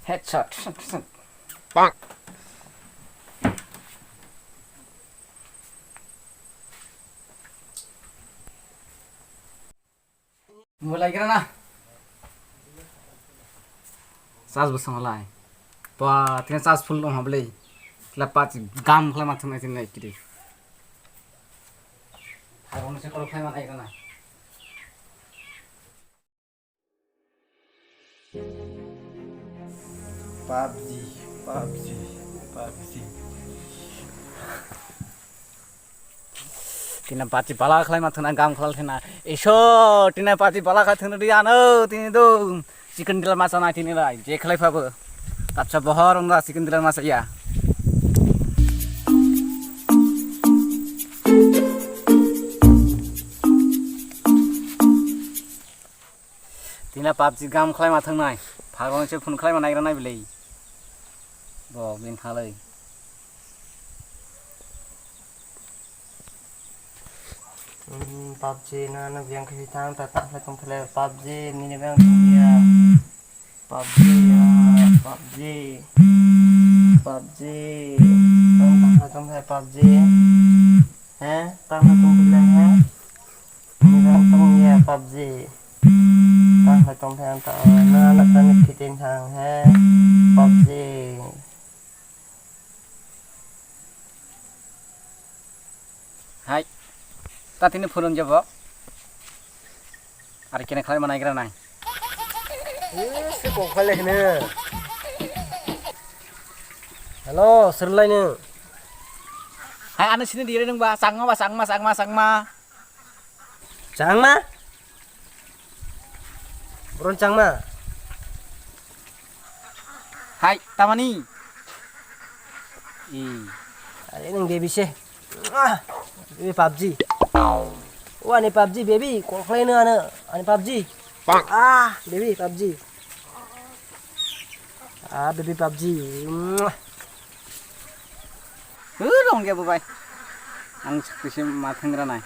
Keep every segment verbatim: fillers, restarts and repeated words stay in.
Headshot. Bang. Mulai kira na. Charge bwswng lai. Ba, tini charge full dong ha bwlai. Tila pachi gam khlai ma thwngnai tini nai kiri. Harong se kol khlai ma nai kira na. PUBG, PUBG, PUBG. Tina pachi bala khlai ma thwna gam khlal thwna. Iso, tina pachi bala kha thwna ri ano tini do. Chicken dinner ma chana tini rai. Je khlai phabo. Tapsa bohor ongda chicken dinner ma chaya. Tina PUBG gam khlai ma thwngnai. Phagrong se phun khlai ma naigra nai bwlai. Bo bin thalai. Hmm, PUBG na na biang khe thang ta ta khlai tong thale PUBG nini biang tong ya. PUBG ya, PUBG. PUBG. Tang ta khlai tong thale PUBG. He, tang khlai tong thale he. Nirang tong ya PUBG. Tang hai tong thang ta na na tani khitin thang he PUBG. Hai. Ta tini phone jabo. Ari kene khlai manai gra nai. Eh, se kok phale hene. Hello, sirlai ni. Hai, ano sini dire nung ba, sangma ba, sangma, sangma, sangma. Changma? Boron changma? Hai, tamani? I. Are nung baby se. Ah, baby PUBG. O ani PUBG baby, call khlai no ano, ani PUBG. Ah, baby PUBG. Ah, baby PUBG. Mwah. Hur, ongya bo bai. Ang sakti se ma thangra nai.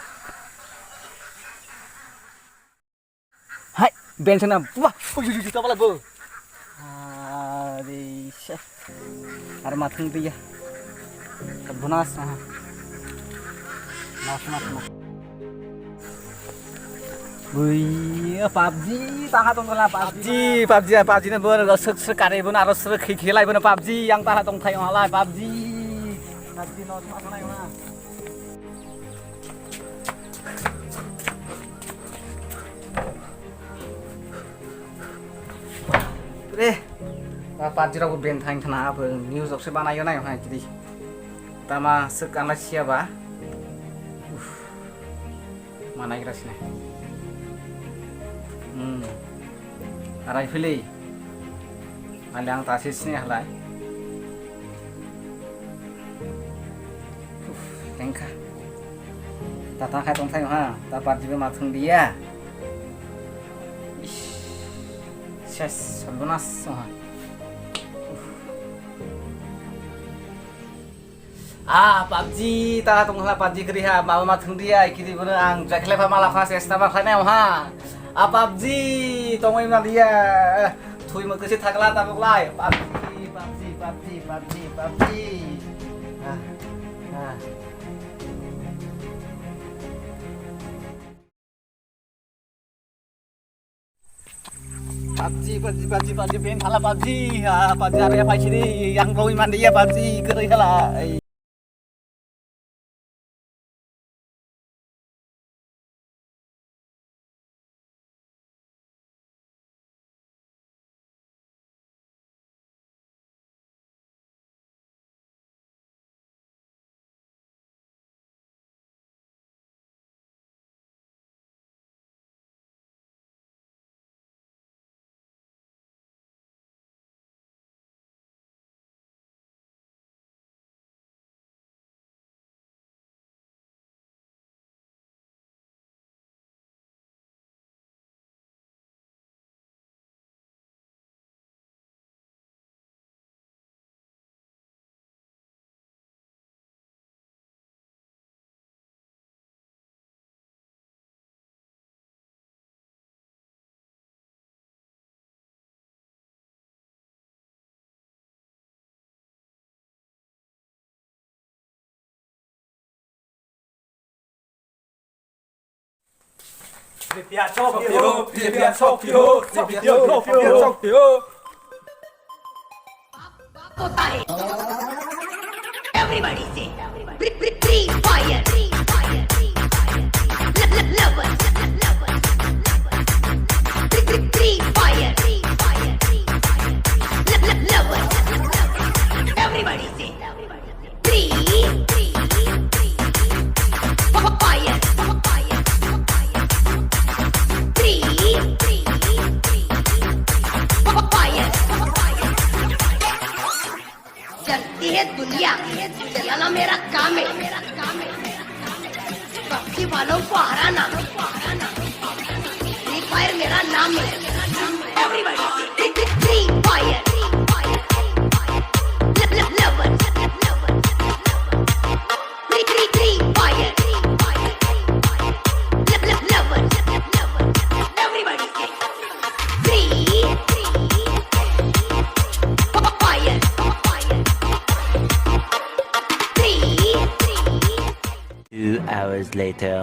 Hai, bensin na. Wah, ui, ui, ui, tabala bo. Ari se. Ar ma thang dia. Bunas na. Mas mas mas. Bui, PUBG, tangha tong kala PUBG. PUBG, PUBG, PUBG na bono sek sek kare bono aro sek khi khilai bono PUBG, yang tara tong thai malai PUBG. PUBG no tma sanai ma. Re, PUBG rok bo ban thang thana abo news rok se banayo nai hai kidi. Tama sek kana siya ba. Uff. Manai gra sini. Hmm. Arai philwi. Mali ang ta se sini halai. Uf, tengkha. Ta ta khai tong thai ha. Ta PUBG be ma thung dia. Ish. Ses, sabunasong ha. Uf. Ah, PUBG, ta tong hala PUBG kri ha, mama ma thung dia, kiri bono ang jakhle pha mala pha sesta ma khlai nai ha. Ah, PUBG, tongoi ma dia. Thui mo kisi thakla ta boklai. PUBG, PUBG, PUBG, PUBG, PUBG. Ah, ah. PUBG, PUBG, PUBG, PUBG, ban thala PUBG. Ah, PUBG area pai sini, yang belum mandi ya PUBG, kiri kala. Ai. Pripyat shokti ho, Pripyat shokti ho, Pripyat shokti ho. होता है। Everybody say, free, free, free fire, free fire, free fire. Lo-, lo-, lovers, lovers, lovers. Free, free, free fire, free fire, free fire. Lo-, lo-, lovers, lovers, lovers. Everybody say, free, free, free, free. Fire, fire, fire, fire. Free, free, free, free. Fire, fire, fire. जलती है दुनिया, जलाना मेरा काम है। पबजी वालों को हराना, free fire मेरा नाम है। Everybody, free fire, free fire, free fire. ल-, ल-, lover, lover, lover. Free, free, free fire, free fire, free fire. Lo-, lo-, lovers, lovers, lovers. Everybody say, free, free, free. Fire, fire, fire. Free, free. Two hours later.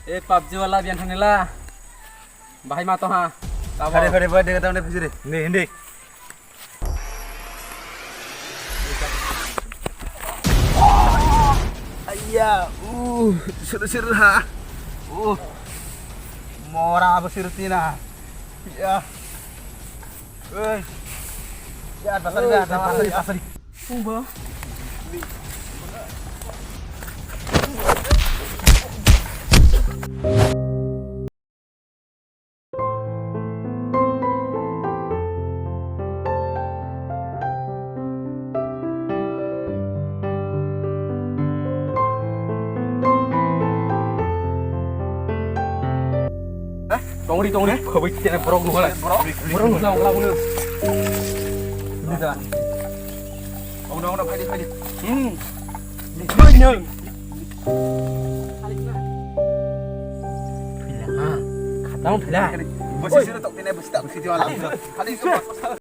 E pabji wala biyan thani la. Bahai ma to ha. Tamo. Hari hari ba dega tamne phijiri. Hindi, hindi. Ayya, uh, seru seru ha. Uh. Mora apa seru tina. Ya. Oi. Ya, pasal ya, pasal, pasal. Pungbo. Tongri, tongri, khoboi tene borok nukha lai. Borok nukha, nukha, nukha. Nukha. Ono, ono, phaidi, phaidi. Hmm. Nukha, nukha. Thwila, ha. Khatang thwila. Bosi siro tok tene, bosi tak, bosi tiwala. Khali, khali.